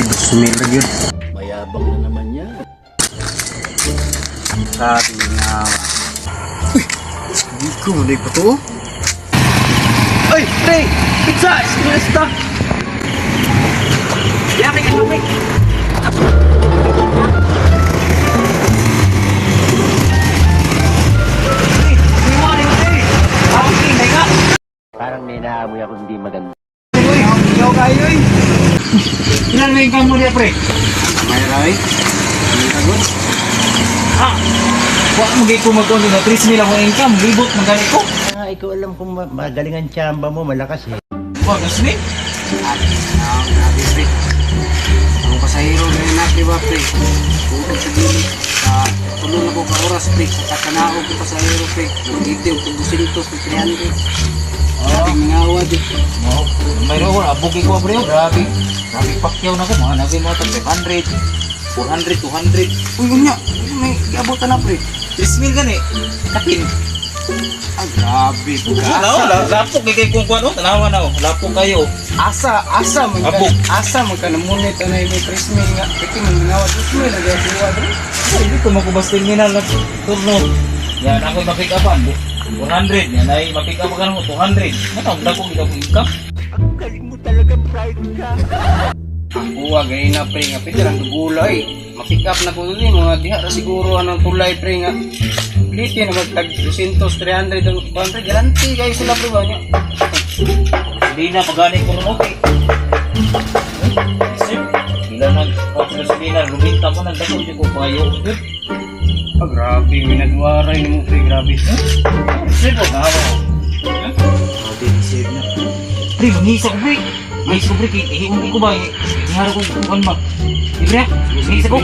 Ay, 2,000 ra gyud. Mayabang na naman yan. Sabi nga. Uy, hindi ko mo pa to. Ay, pre! Pizza! Istorista! Yaki ka pre! Parang may naamoy ako hindi maganda. Ikaw kayo eh! Ilan na yung kamo niya, pre? May ray. Ang tagod. Ha? Wa mo gay ko magkundi na 3 mil akong income, libot man gani ko. Ah, ikaw alam kung magaling ang tsamba mo, malakas eh. Wa gasmi. Ah, grabe, pre. Ang pasahero ngayon na, di ba, pre? Tugod sa dili. Sa tulo na ko ka oras, pre. Sa kakanaog ko pasahero, pre. Nag-iti, og 200, 300. Grabe, mingawa, di. Mo, mayroon ko abog ko pre, oh. Grabe. Grabe pakyaw na ko mga nabi mo tag 500, 400, 200. Uy, unya. May giabotan na, pre. 3 mil gani. Kapin. Ah, grabe. Wala, lapok kay kay kung kuan oh, tanawa na oh. Lapok kayo. Asa, asa man ka. Abog. Asa man ka namunit anay may 3,000 nga. Pwede man mingawa 2,000 nagakuha, pre. Ay, dito mo ko basta terminal na turno. Yan ako ma-pick upan. 400 yan ay ma-pick up ka mo 200. Ano ang dako gid akong income? Ang galing mo talaga, pride ka. Ako gay na pre nga pwede lang gulay. Ma-pick up na ko dun eh, mga diha ra siguro anong tulay pre nga. Liti na magtag 200, 300 ang kuan pre, garanti kayo sila pre ba niya. Hindi na pagani ko nung okay. Sir, bila nag sa seminar, luminta mo nagdako di ko payo. Ah, grabe, minagwaray nimo pre, grabe. Sir, ko na ako. Grabe, sir na. Pre, mangisa ko pre. Mangisa ko pre, kay ihiungi ko ba? Ihara ko kuan ba? Di pre, mangisa ko.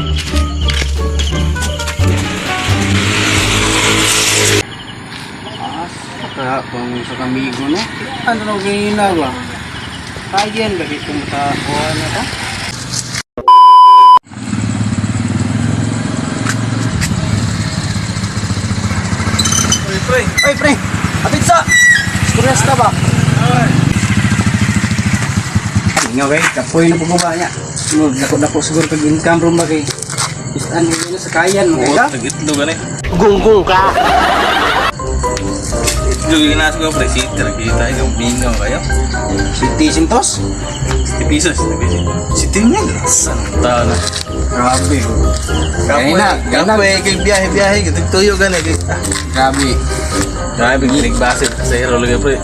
Asa ka pang sa kamigo no? Ano na gay na ba? Kayen lagi kung makakuha na ta. Oy, pre. Oy pre, apitsa. Stress ka ba? Nga kay, kapoy na pag niya. No, dako-dako siguro kag income room ba kay. Istan mo na sa kayan mo kay ka. Nag-itlog ano eh. Gunggong ka! Itlog yung nasa ko, pre. City, kita ikaw, mingaw kayo. City Sintos. 60 pesos, 60 pesos. City mil. Saan tao na? Grabe. Gaya na, gaya na. Kapoy, kay biyahe-biyahe, tuyo gani. Grabe. Grabe, nagbase sa hero lagi, pre.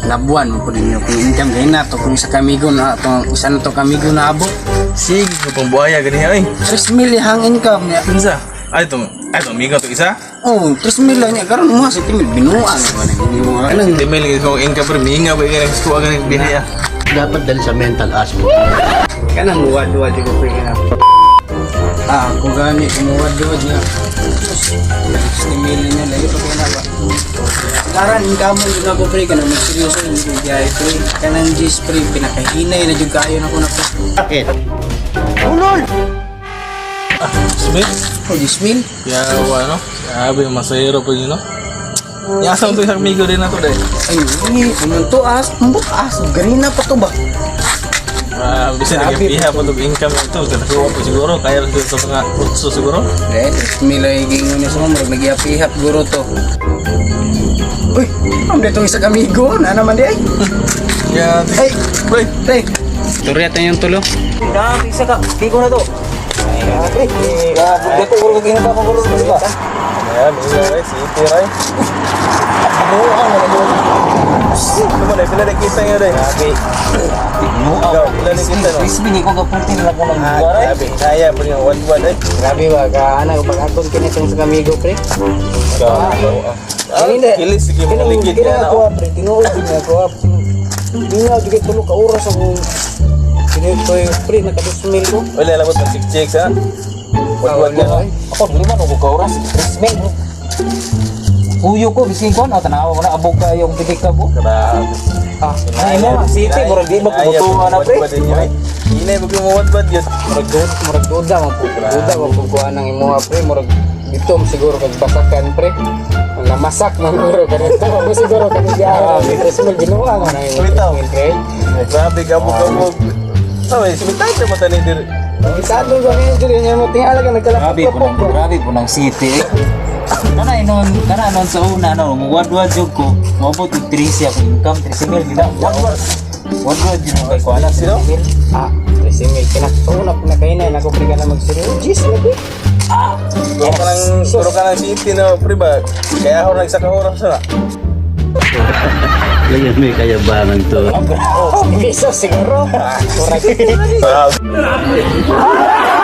Labuan mo po ninyo kung income gaya na to kung isa kamigo na to isa na to kamigo na abot. Sige, ko pang buhaya gani ay. 3 mil hang income niya. Kinsa? Ay, ito, ay, ito, mingaw to isa. Oh, 3 mil lang niya karon mo 7 mil binuang ba na mo. Anong 60 mil, kung income, pre, mingaw ba yung gusto gani biyahe ah. Dapat dali sa mental hospital. Kanang muwad-wad ko pre kanang. Ah, kung gani kumuwad-wad niya. 60 mil niya layo pa kaya na ba. Karan kamo jud ako pre kanang magseryoso yung biyahe pre. Kanang G's pre pinakahinay na jud kayo nako na pre. Bakit? Ulol! Smith? Oh, 10 mil. Yawa, no? Grabe, masahero po yun, no? Yasa mo to isang amigo din na to, dahil. Ay, hindi. Ano to as? Ano as? Ganina pa to ba? Ah, bisa nag-iha po itong income ito. Katakuha po siguro. Kaya rin sa mga utso siguro. Eh, 3 mil ay gingon niya sa mga murag nagyap-ihap guro to. Uy, ano dito isang amigo? Na naman di ay. Yeah. Ay, Pre, pre. Turya tayo yung tulo. Na, isa ka. Di ko na to. Pre, dako ko kag inata ko ba? Ayan, mingaw ay, city ray. Binuang na lang. Ano na, pila na kita nga rin. Grabe. Ikaw, pila na kita no? 3 mil ko gapulti na lang ko ng Ah, grabe. Kaya po yung 1-1 eh. Grabe ba, ka, ano, pag-akon kinitong sa kamigo, pre. Grabe. Ah, Hindi. Kilis, sige mga ligid Kini yan. ako, pre. Tinuod din ako, ah. Hindi nga, di kayo tulo ka oras akong kinito yung pre, naka 2 mil ko. Wala, labot ng 6 chicks ha. 1-1 yan. Ay, Ako lima no ko ka oras. 3 mil. Puyo ko bisin ko na tanawa ko na abog kayo ang bidik ka bo. Grabe. Ah, ay mo city murag di ba kubutuan na pre. Hinay, pag yung 1-1 yun. Murag duda man po. Duda man po kuha ng imuha, pre. Murag dito mo siguro kag basakan, pre. Ang namasak man guro kanito. Mo siguro kag biyahe. 3 mil binuang man ang imuha. Bitaw. Pre. Grabe, gabog-gabog. Sabi, simitado mo tani diri. Isado ko kayo diri niya mo tingala ka Grabe nagkalapok po ng grabe po ng city eh. Kana noon sa una no, muwadwad jud ko. Moabot og 13 ako income 13 mil gid. Wadwad. Wadwad jud kay ko alam. Sino? 13 mil. Ah, 13 mil kinakuna na kayo na ako pre ka na magsiro. Jeez, lagi. Turo ka ng city na pre ba? Kaya ako nagsaka oras na. Lagyan mo yung kayabangan to. Oh, piso siguro. Correct. Ah.